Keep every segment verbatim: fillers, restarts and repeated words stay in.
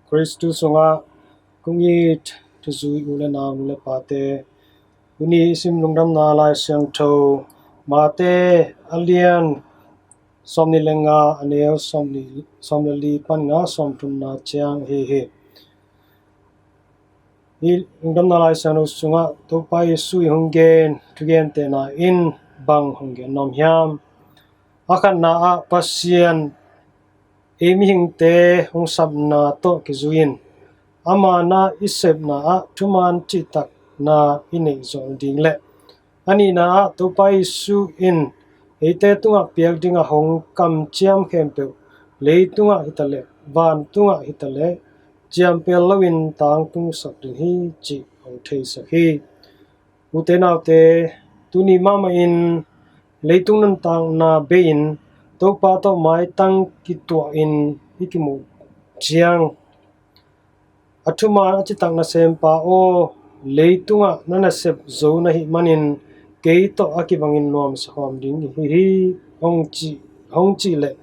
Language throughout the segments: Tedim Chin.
Khristu sungah kong it thuzui u le nau, nu le pate, tuni i sim Lungdamna Lai Siangtho Mate a lian sawmnih le nga, a neu sawmnih, sawm le li panin a sawmthumna ciang ahi hi. Hih Lungdamna Lai Siangtho sungah Topa Jesuh in hong gen thugentehna in bang hong gen nuam hiam? A khatna ah Pasian ei mihingte hong sapna tawh kizui in ama na i sepna ah thuman cihtakna i neih zawh ding le a nihna ah Topa Jesuh in eite tungah piak dingah hong kamciam khempeuh, leitungah hitaleh vantungah hitaleh ciampel loin tangtungsak ding hi cih hong theisak hi. Ute naute, tuni mahmah in leitung nuntakna bei-in Topa tawh maitang kituahin i kimuh ciang a thuman a citak nasempa aw, leitungah na nasep zo na hih manin kei tawh a kibangin nuamsa khawm ding hi hi, hong cih, hong cih leh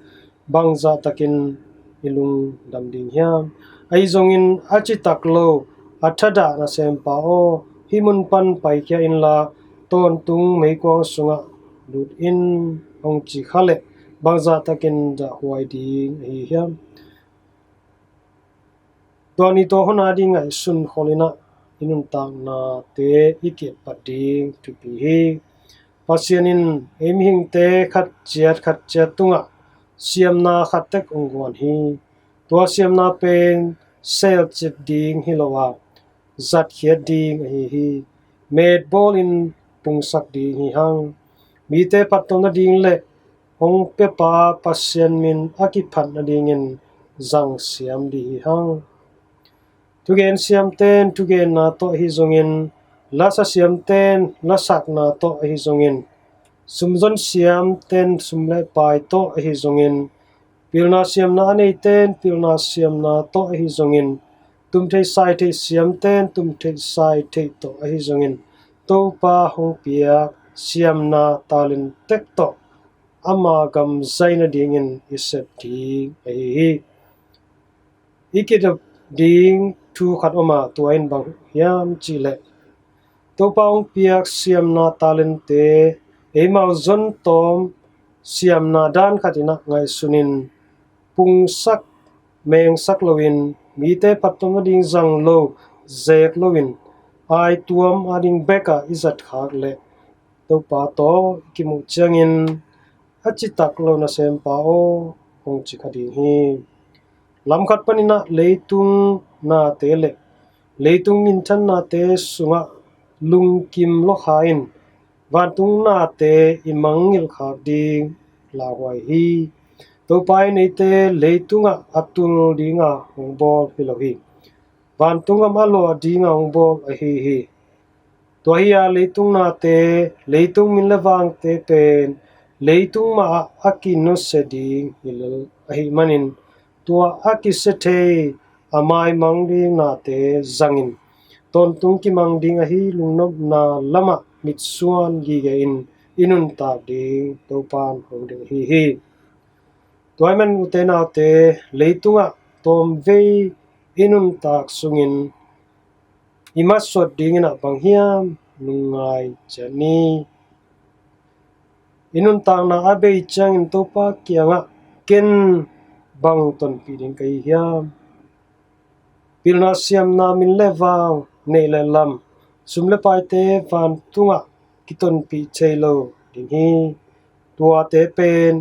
bangzah takin i lungdam ding hiam? Ahi zongin a citak lo, a thadah nasempa aw, hih mun pan paikhia inla tawntung meikuang sungah lut in, hong ci kha leh bangzah takin dahhuai ding ahi hiam? Tua ni tua hun a ding ngaihsun kholin ah i nuntaknate i kietpat ding thupi hi. Pasian in ei mihingte khatciat khatciat tungah siamna khat tek hong guan hi. Tua siamna pen selcip ding hi lo a, zatkhiat ding ahi hi. Metbawl in pungsak ding hi hang. Mite phattuam nading le hong piapa Pasian min a kiphat nadingin zangsiam ding hi hang. Thugen siamten thugenna tawh ahi zongin, lasa siamten lasakna tawh ahi zongin, sumzon siamten sum le pai tawh ahi zongin, pilna siamna a neiten pilna siamna tawh ahi zongin, tumtheih saitheih siamten tumtheih saitheih tawh ahi zongin, Topa hong piak siamna talent tek tawh ama gam zai nadingin i sep ding ahi hi. I kidop ding thu khat om a, tua in bang hiam cih leh Topa hong piak siamna talente eimau zon tawm siamna dan khat in ah ngaihsunin pungsak mengsak loin, mite phattuam nading zang lo zek loin, aituam ading bekah i zatkhak leh Topa tawh i kimuh ciangin a citak lo nasempa aw, hong ci kha ding hi. Lamkhat panin ah leitung nate le leitung minthannate sungah lungkim lawkha in vantung nate i mangngilh khak ding lauhuai hi. Topa in eite leitungah a tul dinga hong bawl hi lo hi. Vantung gam a luah dinga hong bawl ahi hi. Tua hi a, leitung nate, leitung min le vangte pen leitung mah ah a kinusia ding hi lo ahih manin, tua a kisia thei a maimang ding nate zangin, tawntung kimang ding ahi lungnopna lamah mitsuan gige in i nuntak ding Topan hong deih ahi hi. Tua ahih manin ute naute, leitungah tawmvei i nuntak sungin i matsuat dingin ah bang hiam lungngai ciat ni. I nuntakna a bei ciangin Topa kiangah ken bang tonpih ding ka hi hiam? Pilna siamna min le vang neih le lam, sum le paite vantungah kitonpih thei lo ding hi. Tuate pen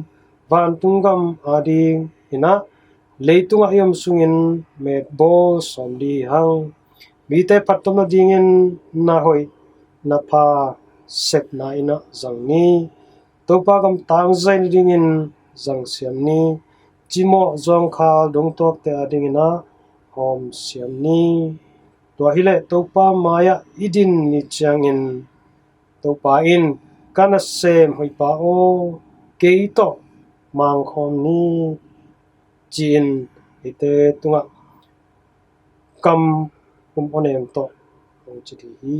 vantung gam ading in ah leitungah i om sungin metbawl sawm ding hi hang. Mite phattuam nadingin na hoih na pha sepna in ah zang ni. Topa gam tangzai nadingin zangsiam ni. Cimawh zawngkhal dongtuakte adingin ah hawmsiam ni. Tua hileh Topa mai-ah i din ni ciangin Topa in, ka nasem hoihpa aw, kei tawh mangkhawm ni, ci-in eite tungah kam um awnem tawh hong ci ding hi.